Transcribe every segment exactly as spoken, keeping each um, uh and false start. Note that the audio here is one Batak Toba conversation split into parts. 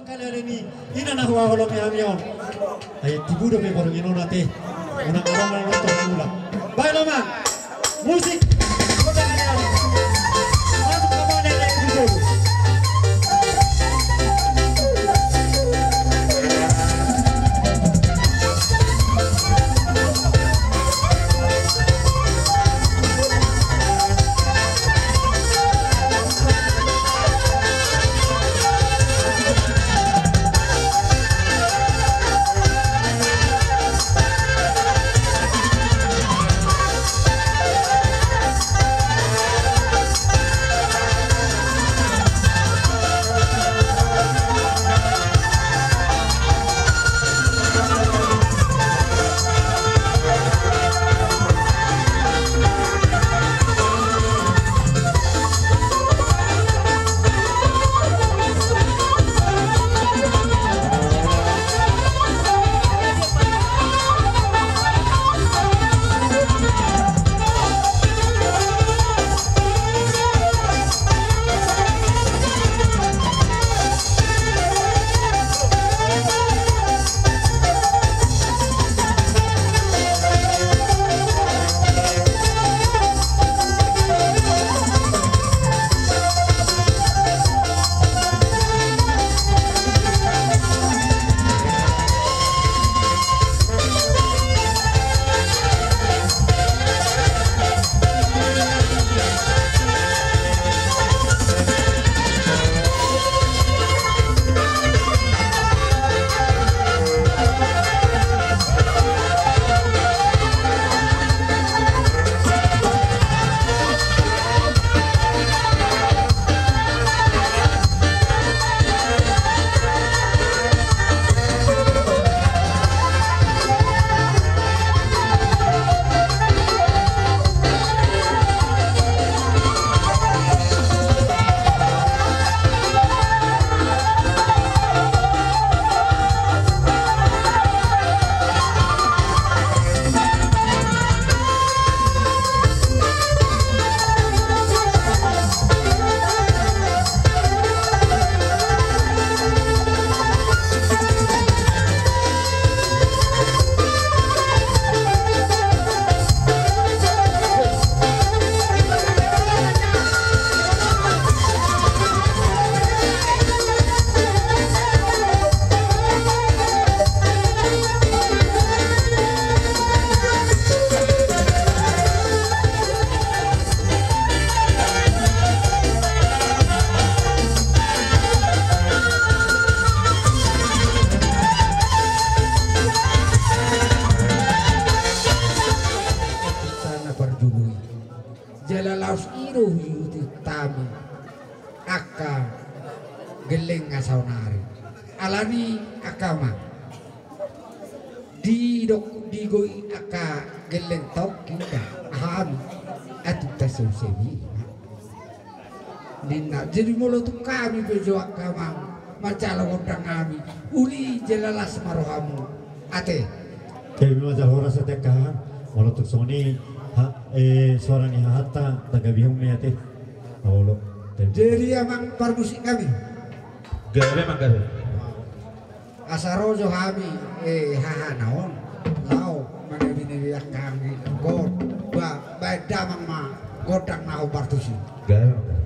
Kali-kali ni, ina na huhaholongi hami on. Ai tibu do pe borngin on ate. Unang adong na nonton mula. Baik, Amang. Musik. Masuk ke bawah dari itu. Sana parjolo i. Jala laos i do huihuti hami angka gelleng na saonari. Alani angka amang, didok digoi angka gelleng tongkin da hami, atik taseuseu i ninna. Jadi molo tung hami pe jo angka amang manjalo gondang hami, uli jala las ma rohamu ate. Jadi manjalo horas ate angka amang. Molo tung songon i, ha, eh, suara ni hahanta tagabihon ma ate. Molo. Jadi amang parmusik hami. Gabe, amang, gabe. Asa ro jo hami, eh, hahana on, laho manebinebe angka hami. Gon, ba, baen damang ma gondang na hombar tusi. Gabe, amang, gabe.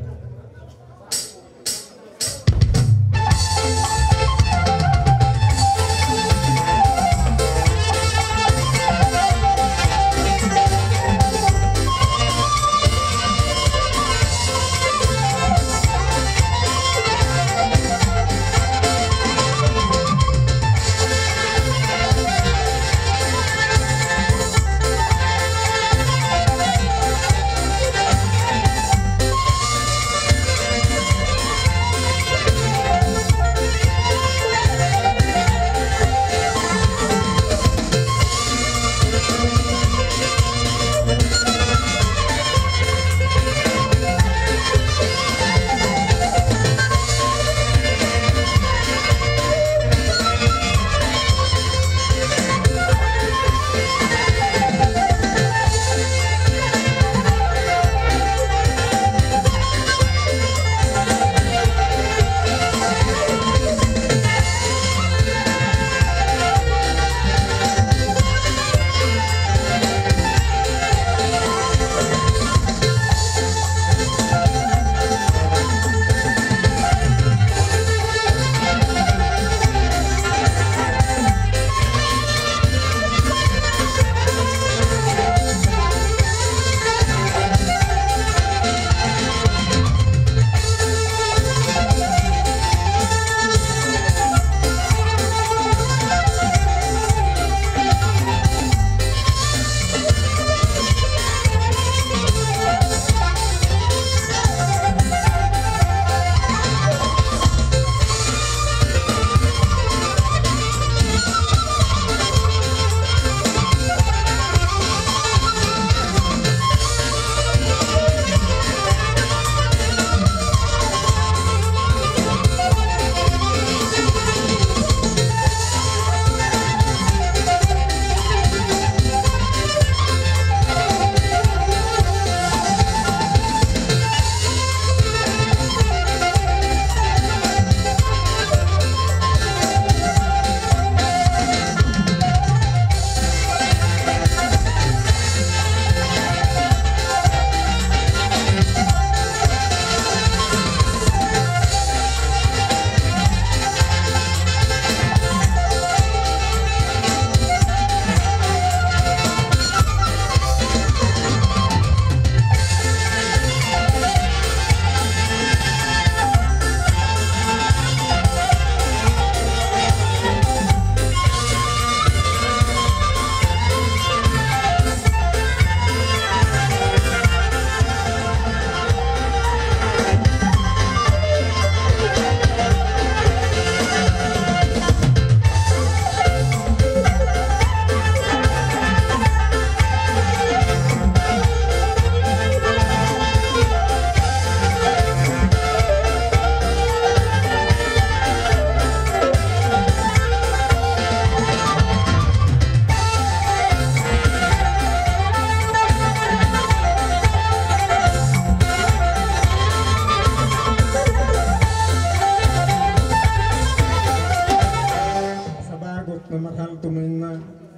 Marhalto ma inna,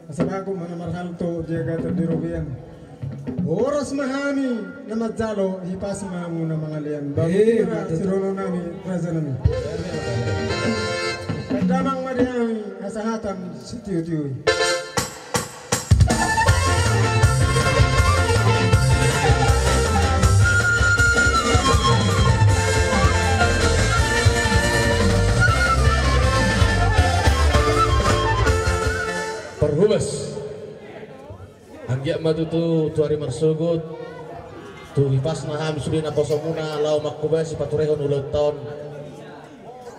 asa bagot ma na marhalto di agatan di robean. Horas ma hami na manjalo, hipas ma hamu na mangalean. Bagot, eh, ma tutu. Sidohonon nami, raja nami. Tanda ma di hami, asa hata sitiotio i. Parhobas. Anggiat ma tutu tu ari marsogot, tu hipasna hami sude naposomuna laho manghobasi paturehon ulaonta on.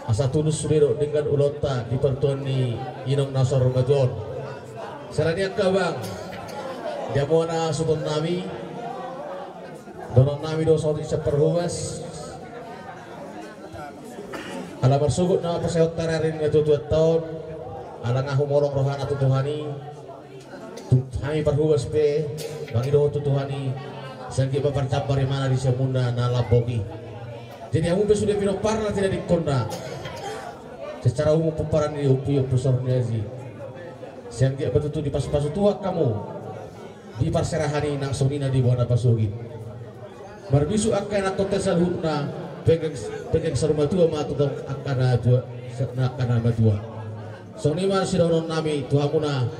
Asa tulus sude dohot denggan ulaonta di partuaon ni inong na saur matua on. Sala ni angka abang, di hamu na suhuton nami, dohonon nami do saotik sian parhobas. Ala marsogot nama pasahathon ari ni natuatuanta on, ala nga humolong rohana tu Tuhan i. Tung hami parhobas pe mangidohon tu Tuhan i, sai anggiat ma martamba imana di siamunna na lambok i. Jadi hamu pe sude pinomparna, tinadingkonna, secara umum pomparan ni Ompu i, Ompu Saur ni Aji, sai anggiat ma tutu dipasupasu Tuhan hamu di parserahan i nang songon i na diboan na pasogit. Marbisuk angka ianakhonta saluhutna, penggan, penggan saur matua ma tu angka na tua, angka na matua. Songon i ma sidohonon nami tu hamuna.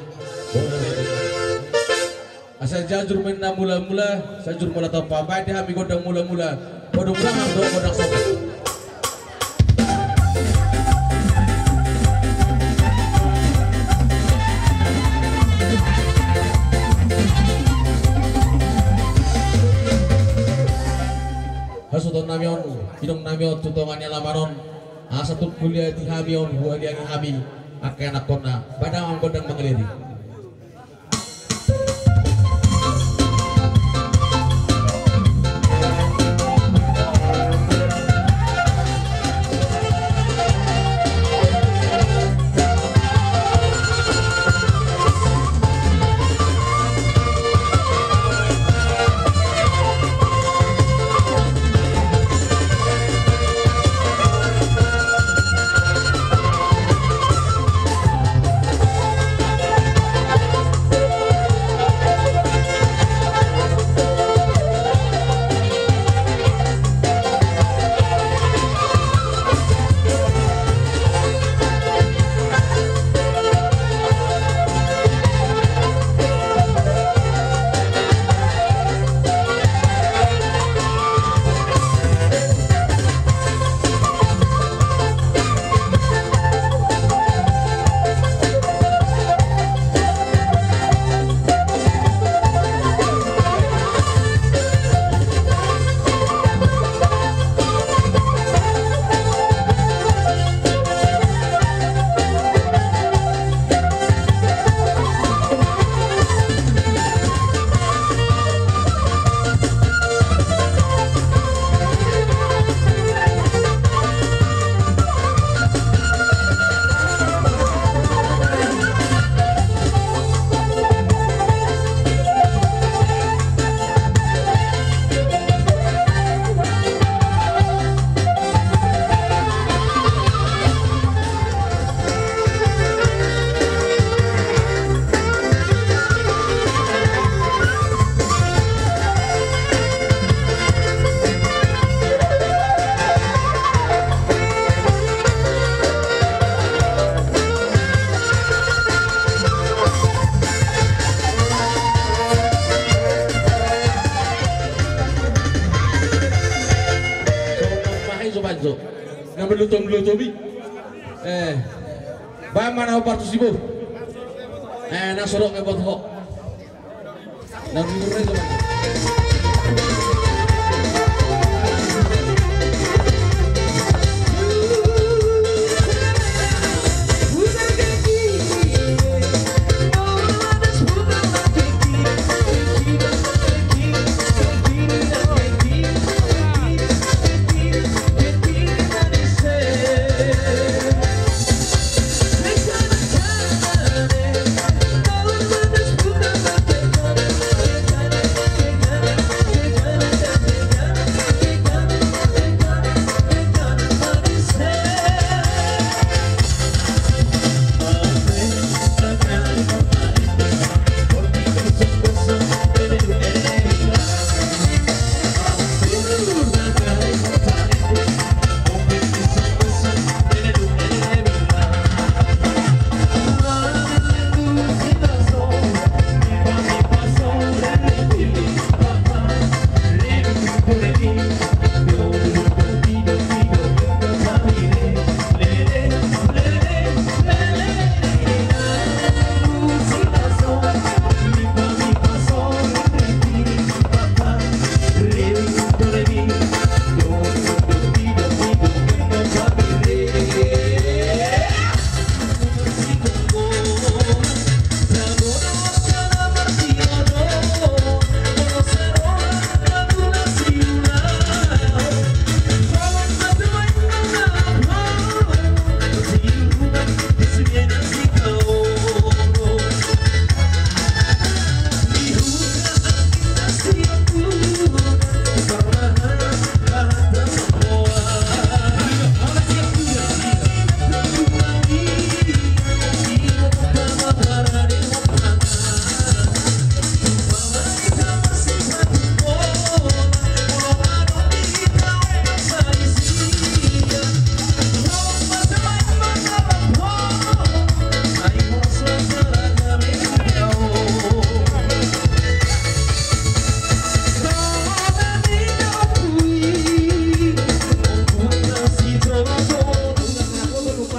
Asa jajur ma inna mulamula, jajur mula tompa, baen di hami gondang mulamula. Padomu damang dohot gondang sombong. Hasuhuton nami on, inong nami on tu tonga ni alaman on. Asa tung huliati hami on, huhaliangi hami angka ianakhonna. Baen damang gondang mangaliri. Na melutom-lutom i. Eh, baen ma na hombar tu si boru. Eh, na sodok nge bot ho. Na melutom-lutom i.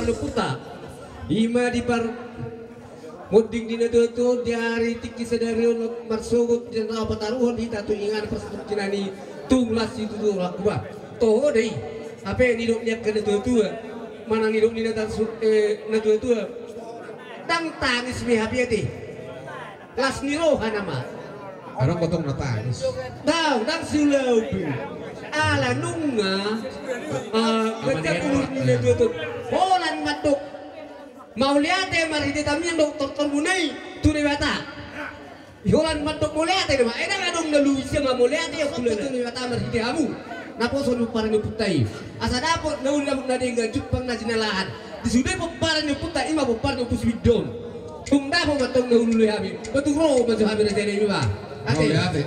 Ompunta, ima di parmonding ni natuatua on di ari tingki sadari on marsogot di na pataruhon hita tu inganan parsatongkinan i, tung las situtu laku ba. Toho do i, hape nidok ni angka natuatua, manang nidok ni nata-, eh, natuatua. Ndang tangis be hape ate. Las ni roha nama. Adong pe tong na tangis. Ndang, ndang siulaon be. Ala nunga, eh, gajah ulur ni natuatua on. Holan mandok mauliate marhite tangiang dohot tortormuna i tu Debata. Holan mandok mauliate nama. Eh, ndang adong na luis ma mauliate, ia tu Debata marhite hamu. Naposo ni pomparan ni ompunta i. Asa dapot na uli, dapot na denggan, jumpang na jinalahan. Di sude pomparan ni ompunta, ima pomparan ni Ompu Sibidon. Tung dapot ma tong na uli hami. Ba tung ro ma jo hami raja nami ba. Ate. Ate.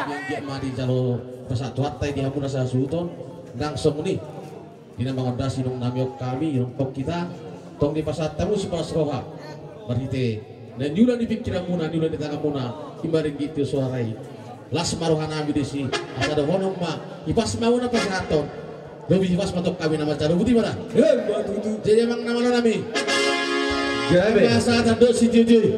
Anggiat ma dijalo pasahat Tuhanta i di hamu na sahasuhuton, ndang songon i. Di na mangondasi inong nami on hami, inong tong hita, tong dipasahat hamu sipalas roha. Marhite na niula ni pingkiranmuna, niula ni tanganmuna, ima ringgit tio soara i. Las ma roha nami disi, asa dohonon ma, ipas ma muna pasahathon. Lobi ipas ma tong hami na manjalo, boti ma da. Emma tutu. Jadi amang na malo nami. Gabe. Pasahathon do sitiotio i.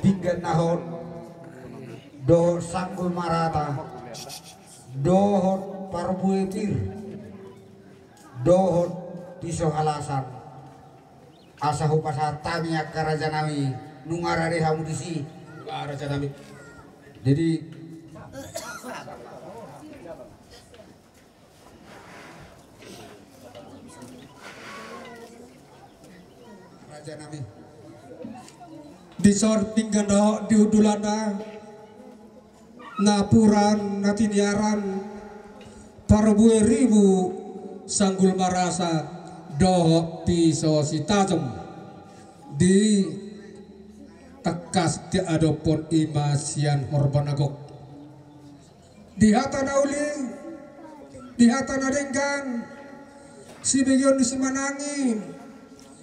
Pinggan na hot, dohot sanggul marata, dohot parbue pir, dohot piso halasan. Asa hupasahat hami angka raja nami, nunga rade hamu disi. Nunga, raja nami. Jadi, raja nami. Dison pinggan dohot di hundulanna, napuran na tiniaran, parbue ribu, sanggul marasa, dohot piso sitajom. Di tangkas diadophon i ma sian horbo na gok. Di hata na uli, di hata na denggan, sibegeon ni simanangi,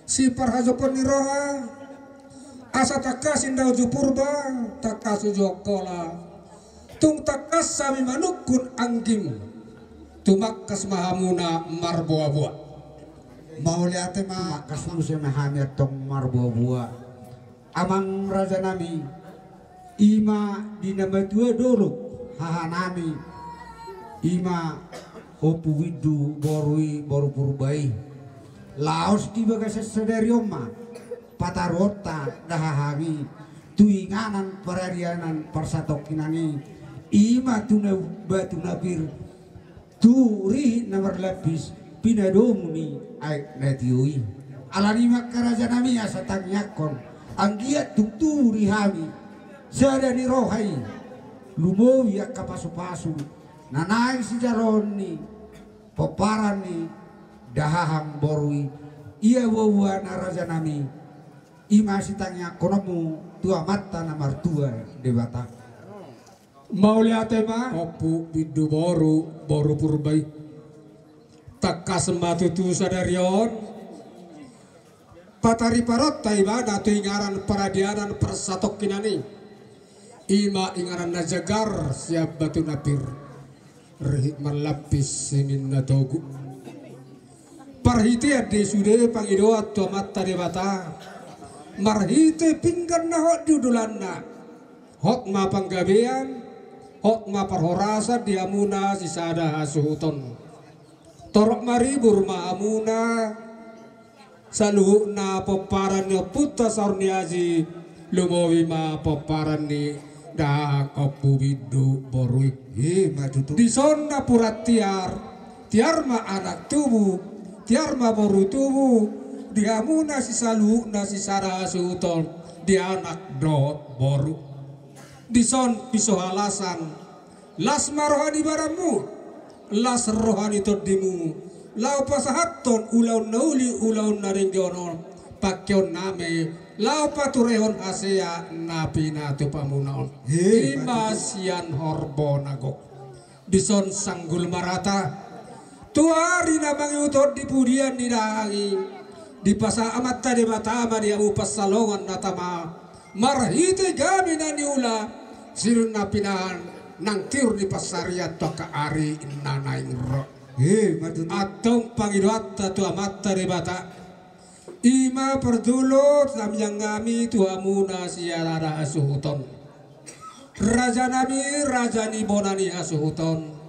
siparhajopon ni roha, asa tangkas inda uju Purba, tangkas uju Angkola. Tung tangkas hami manungkun anggim, tumangkas ma hamuna marboaboa. Mauliate ma. Tangkas muse ma hami antong marboaboa. Amang raja nami, i ma di na matua dolok haha nami, i ma Ompu Bindu boru i, boru Purba i. Laos di bagasan sadari on ma pataruonta dahahang i tu inganan paradianan parsatongkinan i, i ma tu na batu na pir, tu rihit na marlapis, pinadomu ni aek na tio i. Alani i ma angka raja nami, asa tangiangkon, anggiat tung tubu di hami sada ni roha i, lumobi angka pasupasu na naeng sijaloon ni pomparan ni dahahang boru i. Ia boaboana raja nami, i ma sitangiangkononmu tu Amanta na martua Debata. Mauliate ma. Ompu Bindu boru, boru Purba i. Tangkas ma tutu sadari on patariparonta ibana tu inganan paradianan parsatongkinan i. I ma inganan na jagar sian batu na pir, rihit marlapis simin na togu. Parhitean do i sude pangidoan tu Amanta Debata, marhite pinggan na hot di hundulanna. Hot ma panggabean, hot ma parhorasan di hamuna sisada hasuhuton. Torop maribur ma hamuna, saluhutna pomparan ni ompunta Saur ni Aji, lumobi ma pomparan ni dahahang Ompu Bindu boru i. I ma tutu. Dison napuran tiar, tiar ma anak tubu, tiar ma boru tubu, di hamuna sisaluhutna sisada hasuhuton, di anak dohot boru. Dison piso halasan, las ma roha ni badanmu, las roha ni tondimu, laho pasahathon ulaon na uli, ulaon na denggan on, pangkeon nami, laho paturehon hasea na pinatupamuna on. He, i ma tutu. Sian horbo na gok. Dison sanggul marata. Tu ari na mangihut on di pudian ni dahahang i, dipasahat Amanta Debata ma di hamu pansalongan na tama, marhite gabe na niula, sirihut na pinahan, nang tiur ni pansarian tu angka ari na naeng ro. He, ma tutu. Antong pangidoanta tu Amanta Debata. I ma parjolo tamiang hami tu hamuna sisada hasuhuton. Raja nami, raja ni bona ni hasuhuton.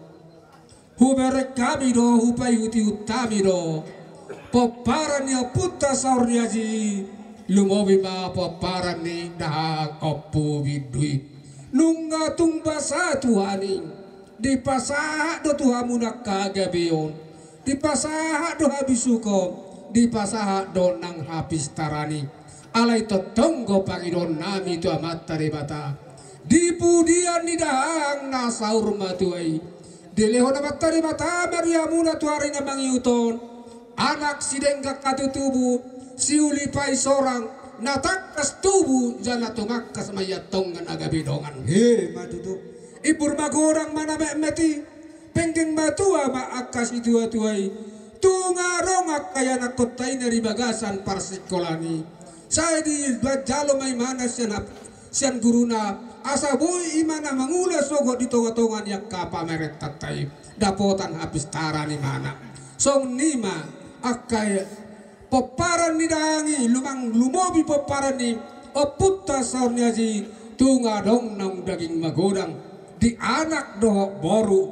Hubereng hami do, hupaihutihut hami do pomparan ni ompunta Saur ni Aji, lumobi ma pomparan ni dahahang Ompu Bindu i. Nunga tung basa Tuhan i. Dipasahat do tu hamu angka hagabeon, dipasahat do habisuhon, dipasahat do nang hapistaran i. Alai tongtong do pangidoan nami tu Amanta Debata, di pudian ni dahahang na saur matua i, dilehon Amanta Debata ma di hamuna tu ari na mangihut on anak sidenggan hatutubu, siuli paisorang, na tangkas tubu jala tumangkas ma i antong na gabe dongan. He, ma tutu. Imbur magodang ma na metmet i, penggeng matua ma angka situatua i. Tung adong angka ianakkonta i na di bagasan parsingkolaan i, sai dijalo ma imana sian hap-, sian guruna, asa boi imana mangula sogot di tongatonga ni angka pamarentanta i, dapotan hapistaran imana. Songon i ma angka pomparan ni dahahang i, lumang lumobi pomparan ni Ompunta saur ni aji, tung adong naung daging magodang di anak dohot boru.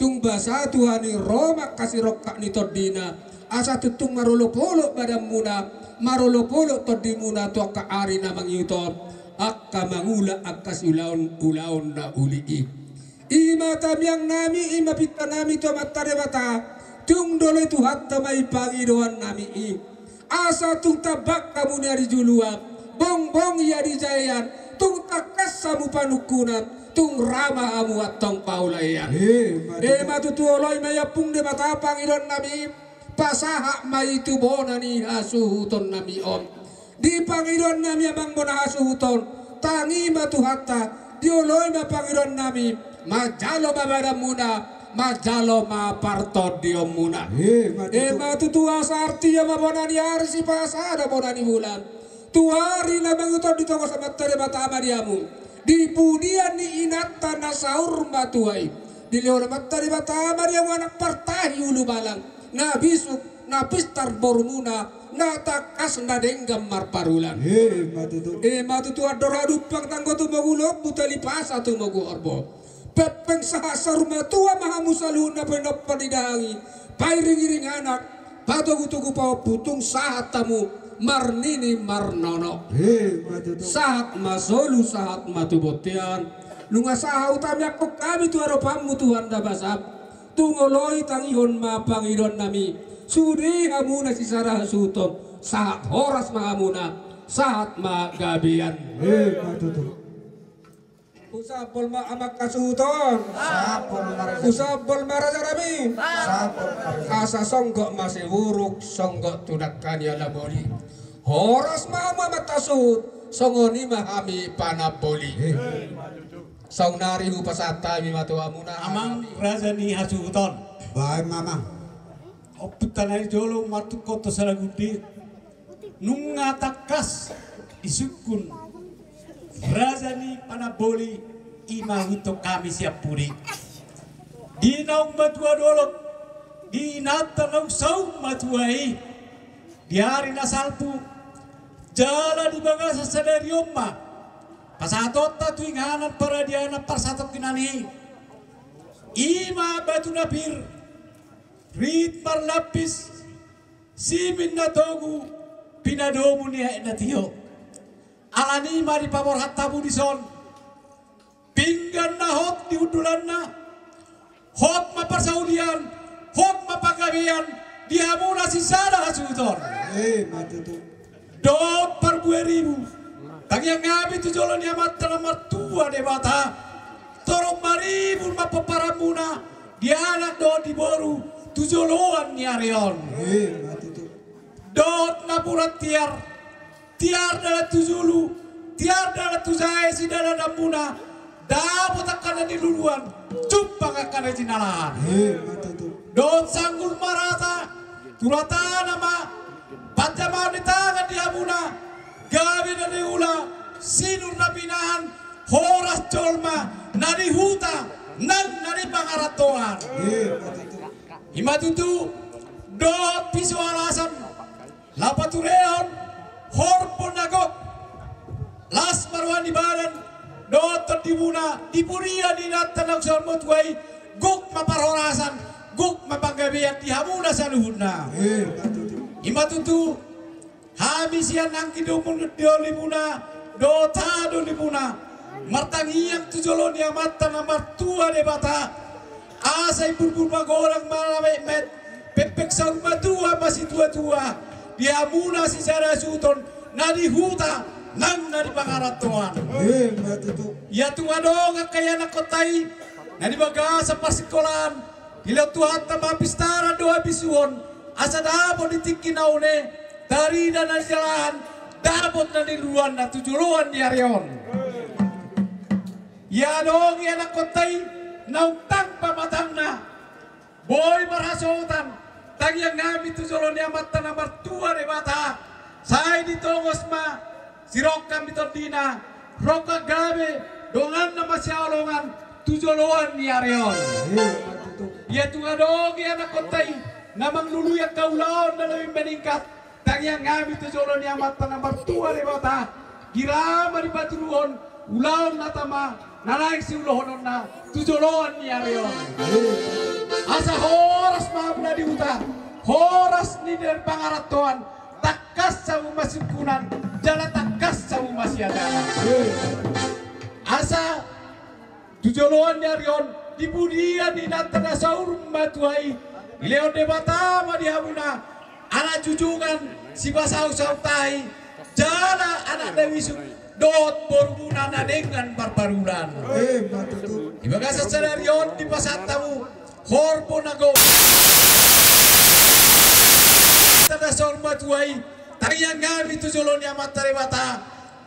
Tung basa Tuhan i ro ma angka sirongkap ni tondina, asa tung tung marolopolop badanmuna, marolopolop tondimuna tu angka ari na mangihut on, angka mangula angka siulaon ulaon na uli i. I ma tamiang nami, i ma pinta nami tu Amanta Debata, tung doloi Tuhanta ma i pangidoan nami i. Asa tung tambak hamu ni ari juluan, bongbong i ari jaean, tung tangkas hamu panungkunan, tung ra ma hamu antong paulaean. E, ma tutu. E, ma tutu, oloi ma i Ompung Debata pangidoan nami, pasahat ma i tu bona ni hasuhuton nami on. Di pangidoan nami amang bona hasuhuton, tangi ma Tuhanta, dioloi ma pangidoan nami, manjalo ma badanmuna, manjalo ma partondionmuna. E, ma tutu. E, ma tutu, asa artia ma bona ni ari sipasada bona ni bulan. Tu ari na mangihut on ditongos Amanta Debata ma di hamu. Di pudian ni inanta na saur matua i, dilehon Amanta Debata ma di hamu anak partahi ulubalang, na bisuk, na pistar borumuna, na tangkas na denggan marparulan. E, ma tutu. E, ma tutu, andor hadumpang tanggo tumogu lombu, tali pasa tumogu horbo. Pengpeng sahat saur matua ma hamu saluhutna, painompa ni dahahang i, pairingiring anak, patogutogu pahompu, tung sahat hamu marnini marnono. E, ma tutu. Sahat ma solu, sahat ma tu bontean. Nunga sahat hutamiangkon hami tu adopanmu Tuhan na basam. Tung oloi tangihon ma pangidoan nami. Sude hamu na sisada hasuhuton, sahat horas ma hamuna, sahat ma gabean. E, ma tutu. Husambol ma amang hasuhuton. Sambol ma raja. Husambol ma raja nami. Sambol ma raja. Asa songgop ma siburuk, songgop tu dangka ni halaboli. Horas ma hamu amanta suhut, songon i ma hami panamboli. E. Saonari hupasahat hami ma tu hamuna. Amang raja ni hasuhuton. Baen ma amang. Ompunta na di jolo martungkot tu salagundi. Nunga tangkas disungkun raja ni panamboli, i ma huhut hami sian pudi. Di naung matua dolok, di inanta naung saur matua i, di ari na salpu, jala di bagasan sadari on ma pasahatonta tu inganan paradianan parsatongkinan i. I ma batu na pir, rit marlapis, simin na togu, pinadomu ni aek na tio. Alani i ma dipaborhat hamu dison pinggan na hot di hundulanna. Hot ma parsaulian, hot ma panggabean di hamu na sisada hasuhuton. E, ma tutu. Dohot parbue ribu. Tangiang hami tu jolo ni Amanta na martua Debata. Torop maribur ma pomparanmuna di anak dohot di boru tu joloan ni ari on. E, ma tutu. Dohot napuran tiar, tiar dalan tu julu, tiar dalan tu jae sidalananmuna, dapot angka na niluluan, jumpang angka na jinalahan. E, ma tutu. Dohot sanggul marata, tu ratana ma panjamaon ni tangan di hamuna, gabe na niula, sinur na pinahan, horas jolma na di huta nang na di pangarantoan. E, ma tutu. I ma tutu, dohot piso alasan, laho paturehon horbo na gok, las ma roha ni badan dohot tondimuna di pudian ni inanta naung saur matua i. Gok ma parhorasan, gok ma panggabean di hamuna saluhutna. E, ma tutu. I ma tutu, hami sian anggi dolimuna dohot haha dolimuna martangiang tu jolo ni Amanta na martua Debata, asa imburbur magodang ma na metmet, pengpeng saur matua masituatua di hamuna sisada hasuhuton na di huta nang na di pangarantoan. E, ma tutu. Ia tung adong angka ianakkonta i na di bagasan parsingkolaan, dilehon Tuhanta ma hapistaran dohot habisuhon, asa dapot di tingki na une tarida na nijalahan, dapot na niluluanna tu joloan ni ari on. Ia adong ianakkonta i naung tang pamatangna, boi marhasohotan, tangiang hami tu jolo ni Amanta na martua Debata, sai ditongos ma sirongkap ni tondina, rongkap gabe, donganna masihaholongan tu joloan ni ari on. E, ma tutu. Ia tung adong ianakkonta i na mangalului angka ulaon na lebih meningkat, tangiang hami tu jolo ni Amanta na martua Debata, Hira ma dipatuduhon ulaon na tama na naeng siulahononna tu joloan ni ari on. Asa horas ma hamuna di huta, horas ni na di pangarantoan, tangkas hamu masungkunan jala tangkas hamu masiajaran. Asa tu joloan ni ari on, di pudian ni inanta na saur matua i, dilehon Debata ma di hamuna anak junjungan sipasaut-saut tahi, jala anak na bisuk dohot borumuna na denggan parparulan. Di bagasan sadari on dipasahat hamu horbo na gok na saur matua i, tangiang hami tu jolo ni Amanta Debata,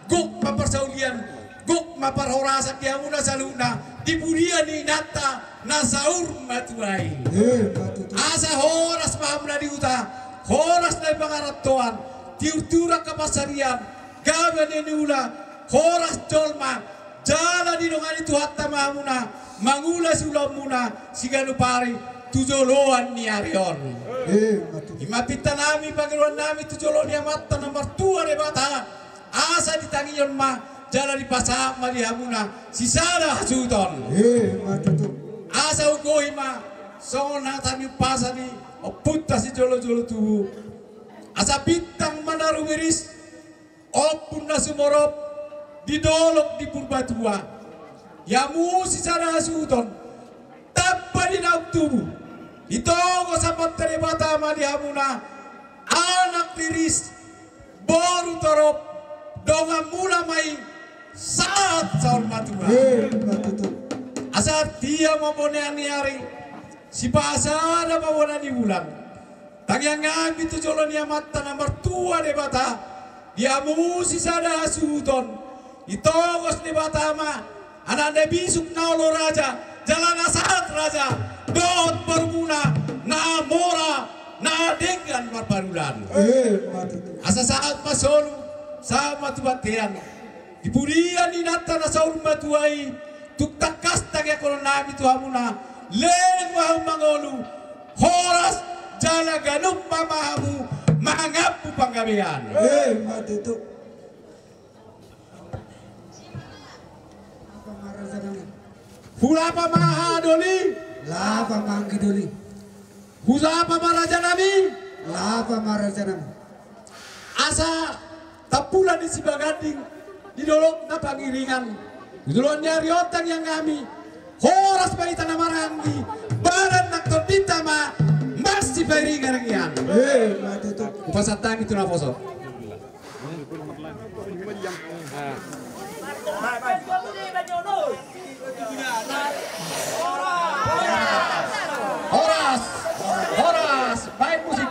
gok ma parsaulian, gok ma parhorasan di hamuna saluhutna, di pudian ni inanta na saur matua i. Asa horas ma hamuna di huta, horas na di pangarantoan, tiur-tiur angka pansarian, gabe na niula, horas jolma, jala didongani Tuhanta ma hamuna mangula siulaonmuna siganup ari tu joloan ni ari on. I ma pintanami, pangidoannami tu jolo ni Amanta na martua Debata, asa ditangihon ma jala dipasahat ma di hamuna sisada hasuhuton. Asa ugohi ma songon hata ni umpasa ni ompunta sijolo-jolo tubu, asa bintang ma na rumiris, ombun na sumorop di dolok di Purbatua. Di hamu sisada hasuhuton, tamba di naung tubu, ditogos Amanta Debata ma di hamuna anak riris, boru torop, donganmuna ma i sahat saur matua. Asa artia ma bona ni ari, sipasada ma bona ni bulan. Tangiang hami tu jolo ni Amanta na martua Debata, di hamu sisada hasuhuton, ditogos Debata ma anak na bisuk na olo raja, jala na sahat raja, dohot borumuna na mora na denggan parparulan. Asa sahat ma solu, sahat ma tu bontean. Di pudian ni inanta na saur matua i, tung tangkas tangiangkononnami tu hamuna, leleng ma hamu mangolu, horas jala ganup ma hamu mangampu panggabean. Hulapa ma haha doli. Lapa ma anggi doli. Hujapa ma rajanami. Lapa ma rajanami. Asa tampulan ni sibaganding di dolok na pangiringan. Di dolok ni ari on tangiang hami, horas ma hita na maranggi, badan nang tondinta ma marsipairing-iringan. Hupasahat hami tu naposo. Horas, horas, baen musik.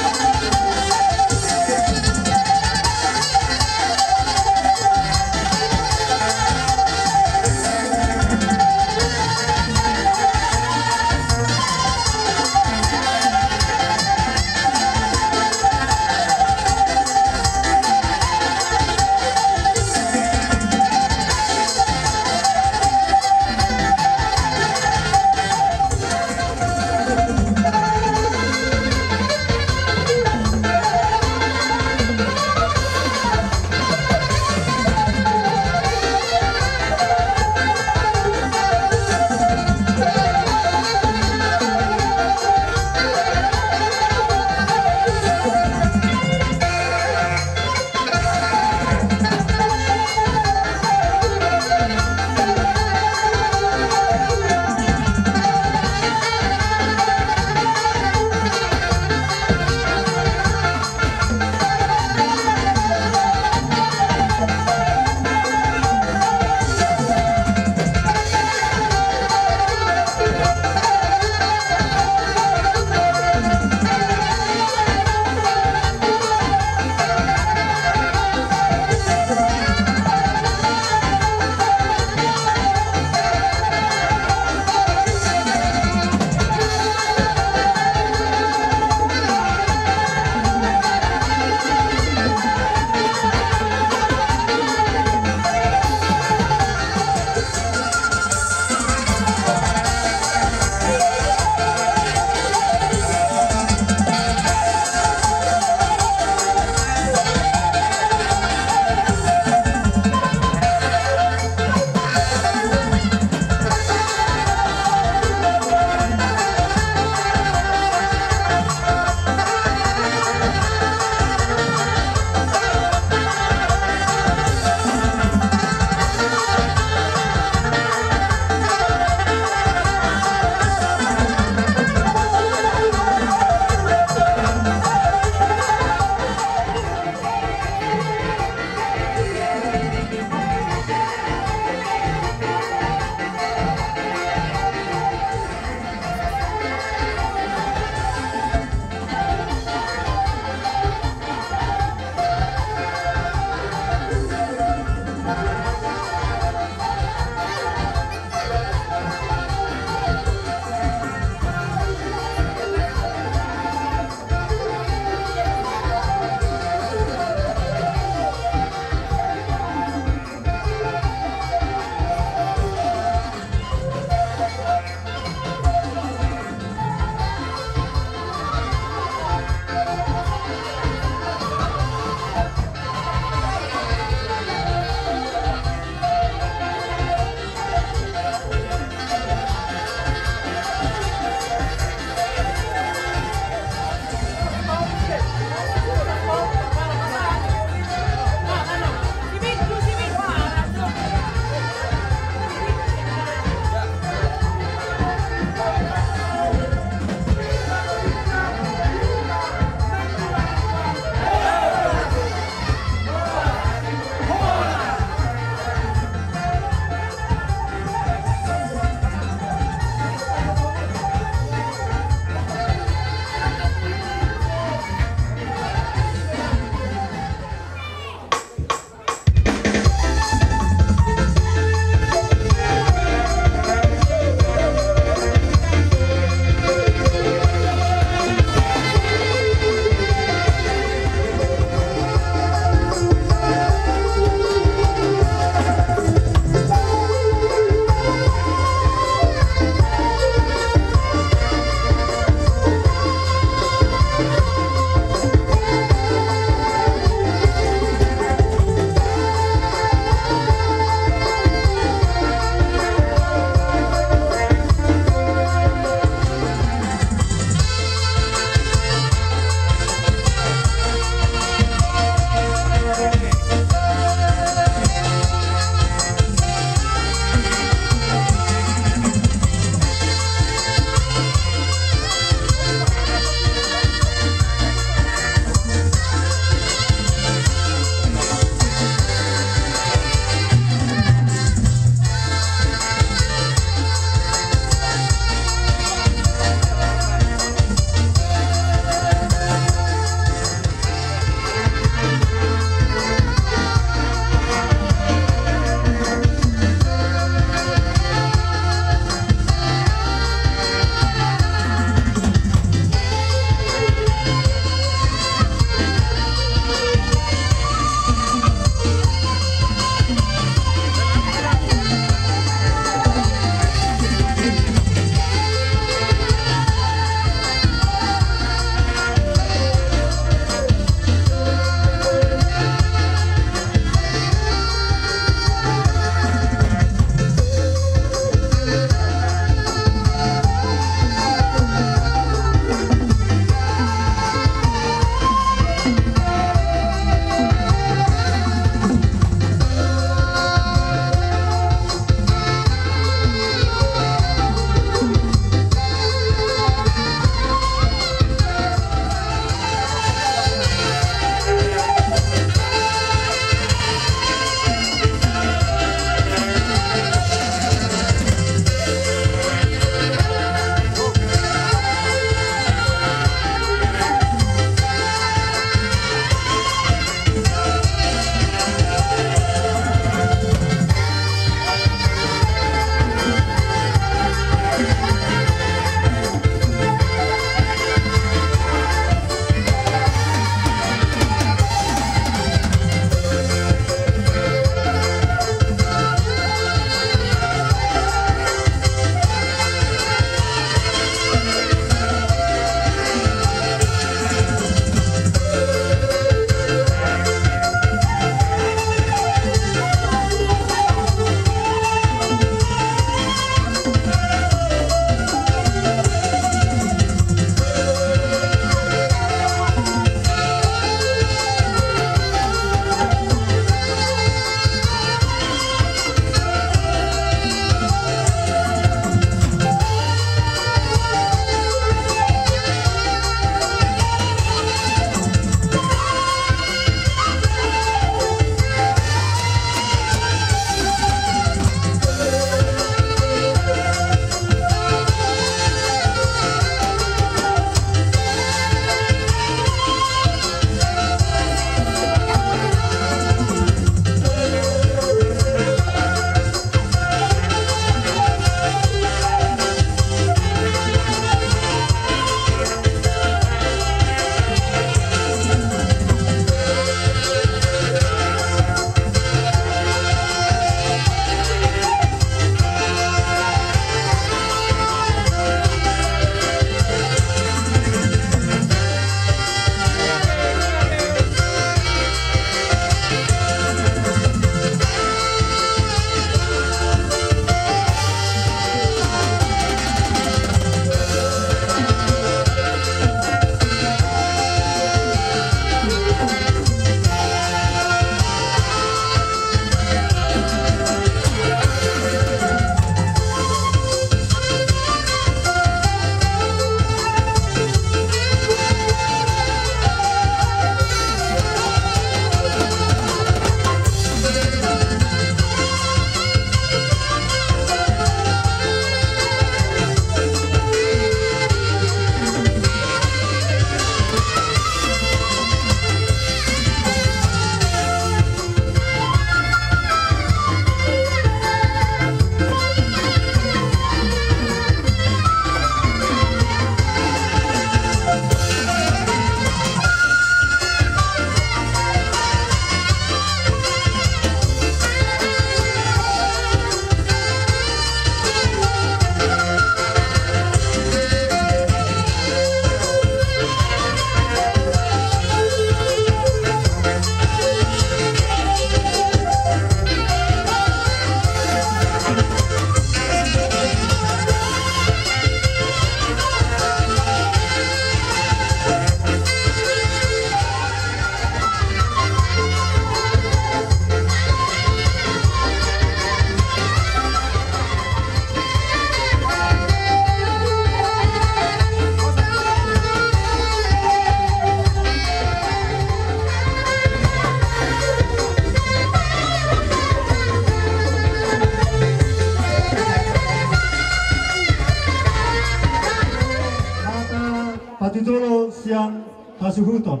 sian hasuhuton.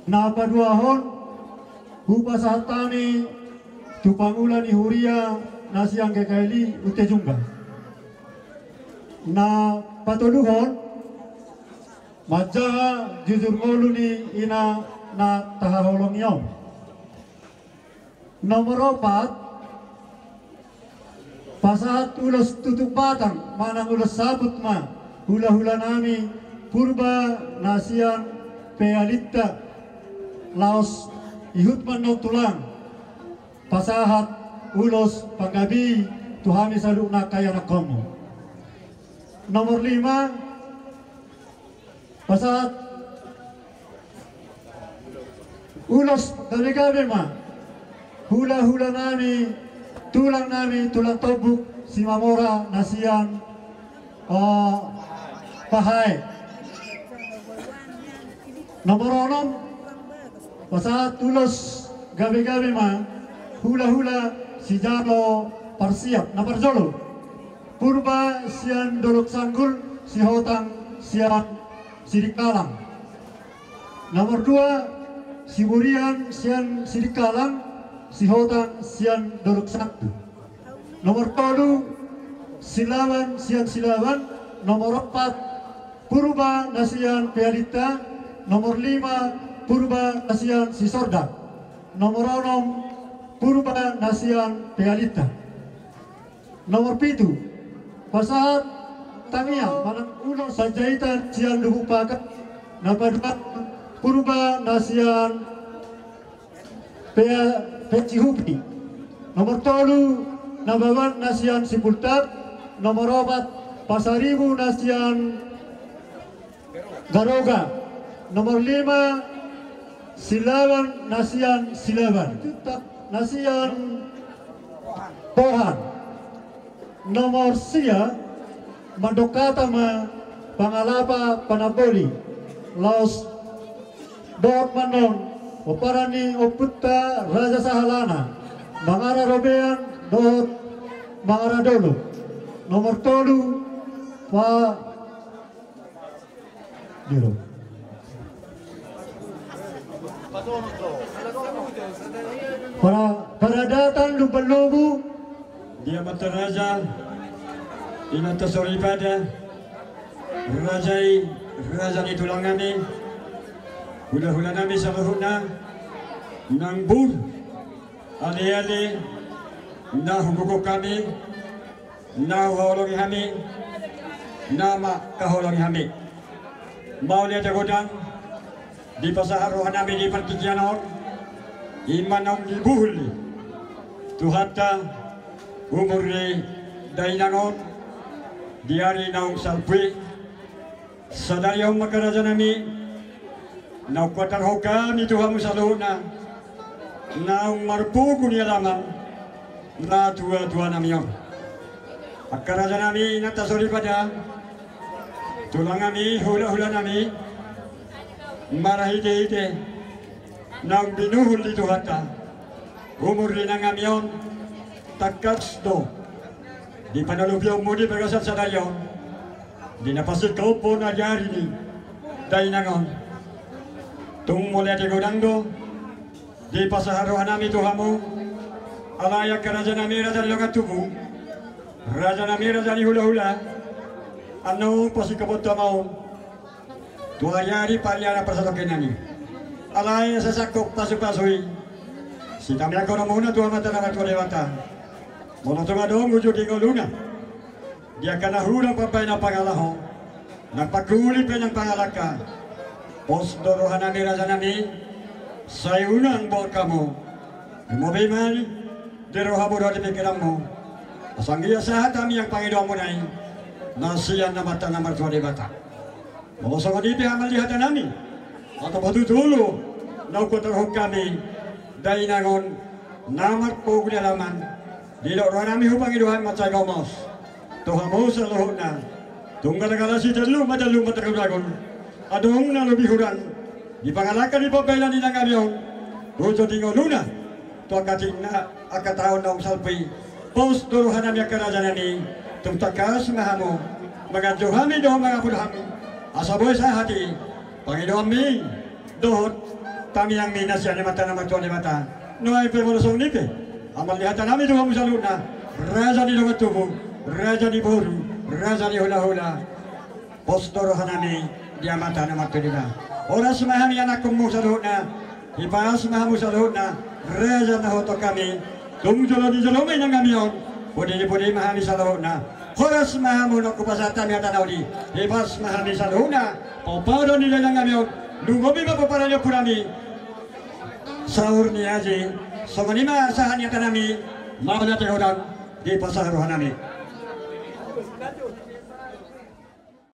Na paduahon, hupasahat hami tu pangula ni huria na sian G K L I Untejungga. Na patoluhon, manjaha jujur ngolu ni ina na tahaholongi on. Nomor opat, pasahat ulos tutup batang manang ulos saput ma hulahula nami Purba na sian Pealinta, laos ihut ma annon tulang pasahat ulos panggabean tu hami saluhutna angka ianakhonmu. Nomor lima, pasahat ulos gabegabe ma hulahula nami, tulang nami, tulang tombuk Simamora na sian, eh, Pahae. Nomor onom, pasahat ulos gabegabe ma hulahula sijalo parsiap. Na parjolo, Purba sian Dolok Sanggul, Sihotang sian Sidikalang. Nomor dua, Siburian sian Sidikalang, Sihotang sian Dolok Sanggul. Nomor tolu, Silaban sian Silaban. Nomor opat, Purba na sian Pealinta. Nomor lima, Purba na sian Sisorda. Nomor onom, Purba na sian Pealinta. Nomor pitu, pasahat tangiang manang ulos Panjaitan sian Lubuk Pakar. Na paduahon, Purba na sian Pea-, Pea Sihupi. Nomor tolu, Nababan na sian Sipultak. Nomor opat, Pasaribu na sian Garoga. Nomor lima, Silaban na sian Silaban. Sitorus na sian Pohan. Nomor sia, mandok hata ma pangalapa panamboli. Laos dohot ma annon pomparan ni ompunta Raja Sahalana, Mangara Robean dohot Mangara Dolok. Nomor tolu, pa-, Dilo. Para-, paradatan Lumban Lobu. Di amanta raja, inanta soripada, raja i, raja ni tulang nami, hulahula nami saluhutna, nang bur, aleale na hugokhon hami, na huhaholongi hami, na mangkaholongi hami. Mauliate godang dipasahat roha nami di partingkian on, i ma naung dibuhul ni Tuhanta umur ni dainang on di ari naung salpu i. Sadari on ma angka raja nami, naung huantarhon hami tu hamu saluhutna, naung marpogu ni alaman natuatua nami on. Angka raja nami, inanta soripada, tulang nami, hulahula nami, marhitehite naung binuhul ni Tuhanta umur ni inang nami on, tangkas do di panalupionmu di bagasan sadari on, di na pasingkophon ni ari ni dainang on. Tung mauliate godang do dipasahat roha nami tu hamu, alai angka raja nami, raja ni dongan tubu, raja nami, raja ni hulahula, annon pasingkophonta ma on tu ari-ari parianan parsatongkinan i. Alai asa sangkop pasupasu i, sitamiangkononmuna tu Amanta na martua Debata. Molo tung adong uju di ngoluna, di angka na hurang pambahenan pangalaho, na pangkuli pe nang pangalangka, pos do roha nami, raja nami, sai unang boan hamu. Lumobi ma i di rohamu dohot di pingkiranmu, asa anggiat sahat hami nang pangidoanmuna i na sian Amanta na martua Debata. Molo songon i pe, amang, di hata nami, atau batu tulu naung huantarhon hami dainang on na marpogu ni alaman, didok roha nami hupangido hami mansai gomos tu hamu saluhutna. Tung galagala sitelluk ma telluk, matagulagul, adong na lobi hurang di pangalangka, di pambahenan ni inang nami on, uju di ngoluna tu angka tingki, angka taon naung salpu i. Pos do roha nami, angka raja nami, tung tangkas ma hamu manganju hami dohot mangapul hami. Asa boi sahat i pangidoanmi dohot tangiangmi na sian Amanta na martua Debata. Nuaeng pe molo songon i pe, amang ni hatanami tu hamu saluhutna, raja ni dongan tubu, raja ni boru, raja ni hulahula, pos do rohanami di Amanta na martua Debata. Horas ma hami anakkonmu saluhutna, hipas ma hamu saluhutna, raja na huboto hami. Tung jolo ni jolo ma inang hami on, pudi ni pudi ma hami saluhutna. Horas ma hamu, nunga hupasahat hami hata na uli. Hipas ma hami saluhutna, pomparan ni dainang hami on. Lumobi ma pomparan ni ompunami, saur ni aji. Songon i ma sahat ni hatanami, mauliate godang dipasahat rohanami.